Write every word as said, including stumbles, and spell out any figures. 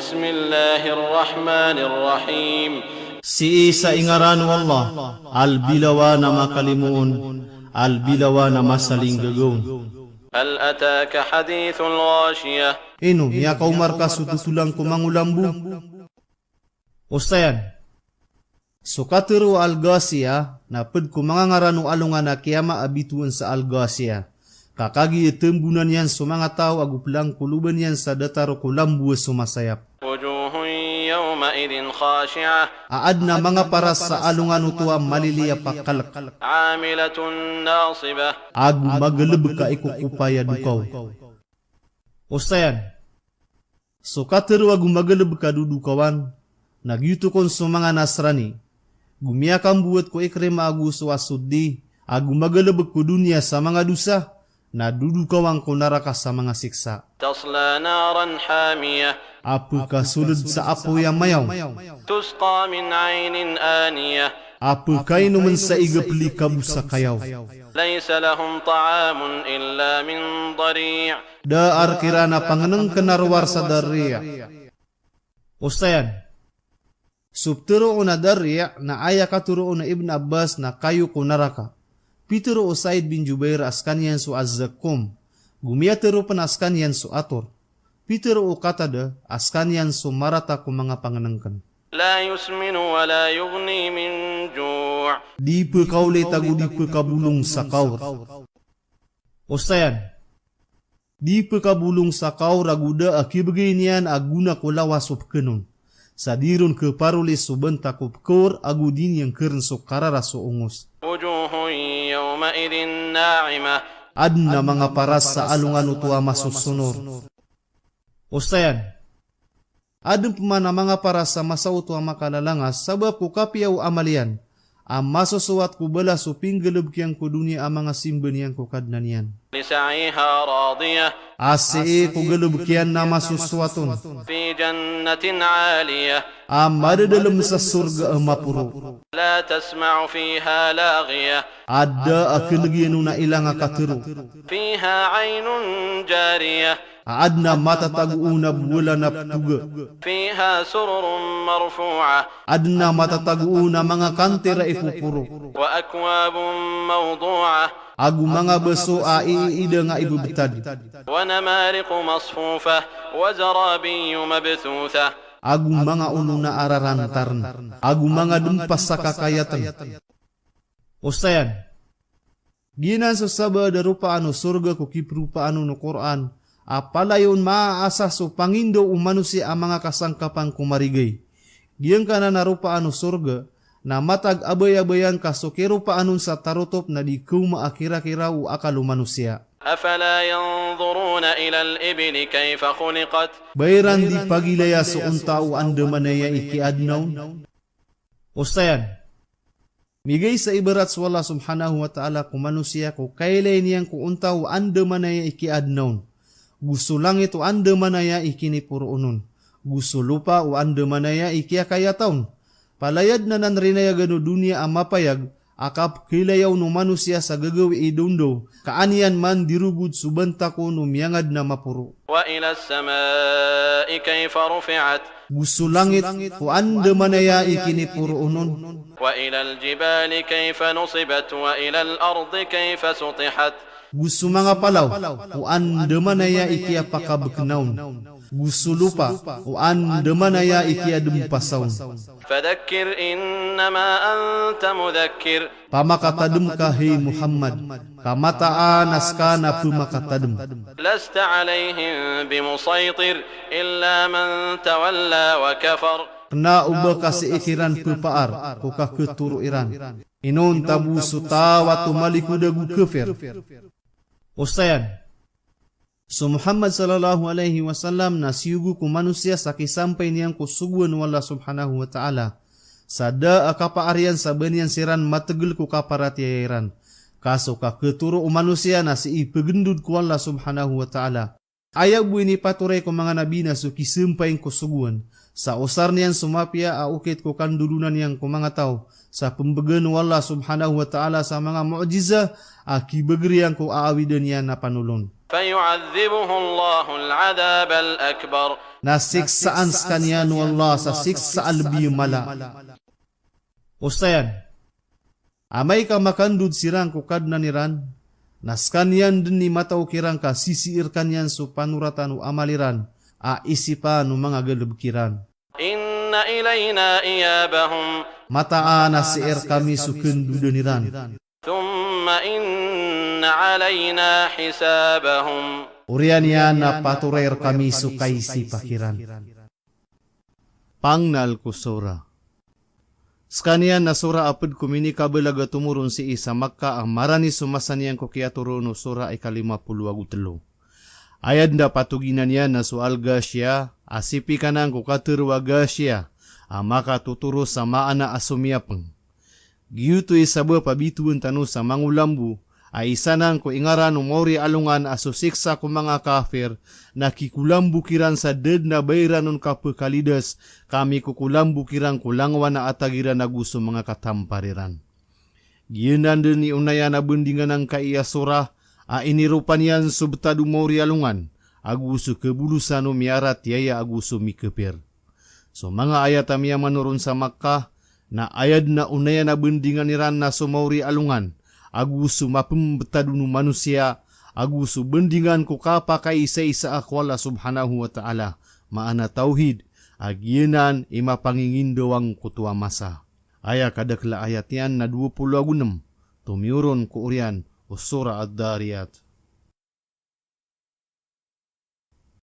Bismillahir Rahmanir Rahim. Sii sa ingaran o Allah, a lbilawan a makalimoon, a lbilawan a masalinggagaon. Hal ataka hadithul ghashiyah. Ino miyakaoma rka so totolan ko mangolambo? Osayan. So katharo a Al-Ghashiyah, na pd ko manga ngaran o alongan a kiyama a bitowan sa Al-Ghashiyah. Ka kagiya tambonan iyan so manga taw ago plangkoloban iyan sa datar ko lambo a so masayap. Wujuhun yawma'idhin khashi'ah. A adn a manga paras sa alongan oto a maliliya pakalk. 'Amilatun nasibah. Ago magalbk a ikokopay a dokaw. Osayan. So katharo ago magalbk a dodokawan, na giyoto kon so manga Nasrani, go miyakambowat ko Ikrimah ago so As-Suddi, ago magalbk ko doniya sa manga dosa, na dodokawan ko naraka sa manga siksa. Tasla naran hamiyah. A pkasold sa apoy a mayaw. Tusqa min 'aynin aniyah. A pkainomn sa igpl i kabo sa kayaw. Laysa lahum ta'amun illa min dari'. Da a rk iran a pangnngkn a rowar sa dari'. Osayan. So ptharoon a dari' na aya katharo o Ibn Abbas na kayo ko naraka. Pitharo o Sa'id bin Jubair a skaniyan so Az-Zakkum. Go miyatharo pn a skaniyan so Atur. Pitharo o Qatada a skaniyan so marata ko manga pangnngkn. La yusminu wa la yughni min ju'. Di pkaolit ago di pkabolong sa kaor. Osayan. Di pkabolong sa kaor ago da a kibgay niyan a gona ko lawas o pkn on. Sa di ron kparoli so banta ko pkaor ago di niyan krn so kararas o ongos. Wujuhun yawma'idhin na'imah. Adn a manga paras sa alongan oto a masosonor. Osayan. Adn pman a manga paras sa masa oto a makalalangas sabap ko kapiya o amal iyan, a masosowat ko balas o pinggalbk iyan ko doniya a manga simba niyan ko Kadnan iyan. Li sa'yiha radiyah. A sii ko galbk iyan na masosowat on. Fi jannatin 'aliyah. A madadalm sa sorga a maporo. La tasma'u fiha laghiyah. A da a kneg iyan on a ilang a katharo. Fiha 'aynun jariyah. A adn a matatago on a bowal a ptoga. Fiha sururun marfu'ah. Adn a matatago on a manga kantir a ipoporo. Wa akwabun mawdu'ah. Ago manga baso a iidang a ibebtad. Wa namariqu masfufah. Wa zarabiyyu mabthuthah. Ago manga onon a ararantarn. Ago manga dmpas a kakayatn. Osayan. Giyanan so sabaad a ropaan o sorga ko kipropaan on o Qur'an, a palaya on maasa so pangindaw o manosiya a manga kasangkapan ko marigay. Giyangkanan a ropaan o sorga, na matag abayabayan ka so kiropaan on sa tarotop na di kaoma a kirakira o akal o manosiya. Afala yanzuruna ilal ibili kayfa khuliqat. Ba iran di pagilaya so onta o andamanaya i kiyaadna on? Osayan. Migay sa ibarat so Allah subhanahu wa ta'ala ko manosiya ko kailay niyan ko onta o andamanaya i kiyaadna on. Go so langit o andamanaya i kiniporoon on. Go so lopa o andamanaya i kiyakayata on. Palaya dn anan rinayagan o doniya a mapayag a kapkhailaya on o manosiya sa gagawii i daondaw, ka an iyan man di rogod so banta kon o miyangadn a maporo. Wa ilas sama'i kayfa rufi'at. Go so langit o andamanaya i kiniporoon on. Wa ilal jibali kayfa nusibat wa ilal ardi kayfa sutihat. Go so manga palaw o andamanaya i kiyapakabkna on. Go so lopa o andamanaya i kiyadmpasa on. Fadhakkir innama anta mudhakkir. Pamakatadm ka, hay Muhammad, ka mataan a ska na pmakatadm. Lasta alayhim bimusaytir illa man tawalla wa kafar. Kna o ba ka sii kiran ppaar ko kakhatoro iran. Inonta bo so taw a tomalikod ago kafir. Osayan. So Muhammad sallallahu alayhi wasallam na siyogo ko manosiya sa kisampay niyan ko sogoan o Allah subhanahu wa ta'ala. Sa da a kapaar iyan sa ba niyan siran matgl ko kaparatiyaya iran. Ka so kakhatoro o manosiya na sii pgndod ko Allah subhanahu wa ta'ala. Aya bo inipatoray ko manga nabi na so kisampay ko sogoan. Sa osar niyan so mapiya a okit ko kandolonan iyan ko manga taw. Sa pmbgan o Allah subhanahu wa ta'ala sa manga mu'jizah a kibagr iyan ko aawidan iyan a panolon. Fayu'adhdhibuhu Allahul adhabal akbar. na siksaan skaniyan o Allah sa siksa a lbi a mala. Osayan, amay ka makandod siran ko Kadnan iran, na skaniyan dn i matao kiran ka sisii rkaniyan so panoratan o amal iran a isipan o manga galbk iran. إن إلينا إيابهم. Mataan a sii rkami so kandodan iran. ثم إن علينا حسابهم. Oriyan iyan na patoray rkami so kaisipak iran. Pangnal ko surah. Skaniyan na surah a pd ko minikablag a tomoron sii sa Makkah a marani so masa niyan ko kiyatoron o surah a ika lima polo ago tlo. Aya dn a patoginan iyan na so Al-Ghashiyah, a sipikan anan ko katharo a ghashiyah, a makatotoro sa maana a somiyapng. Giyoto i sabap a bitowan tano sa mangolambo, a isa anan ko ingaran o maori a alongan a so siksa ko manga kafir, na kikolambo kiran sa da dn a ba iran on kapkalidas, ka mikokolambo kiran ko langowan a atag iran ago so manga katampar iran. Giyanan dn i onayan a bandingan angkai a surah, a iniropa niyan so btad o maori a alongan, ago so kabolosan o miyaratiyaya ago so mikapir. So manga ayat a miyamanoron sa Makkah, na aya dn a onayan a bandingan iran na so maori a alongan, ago so mapmbtad on o manosiya, ago so bandingan ko kapakaisaisa ko Allah Subhanahu wa Ta'ala, maana tawhid, a giyanan i mapangingindawang koto a masa. Aya kadakl a ayat iyan na dowa polo ago nem, tomiyoron ko oriyan o Surah Ad-Dhariyat.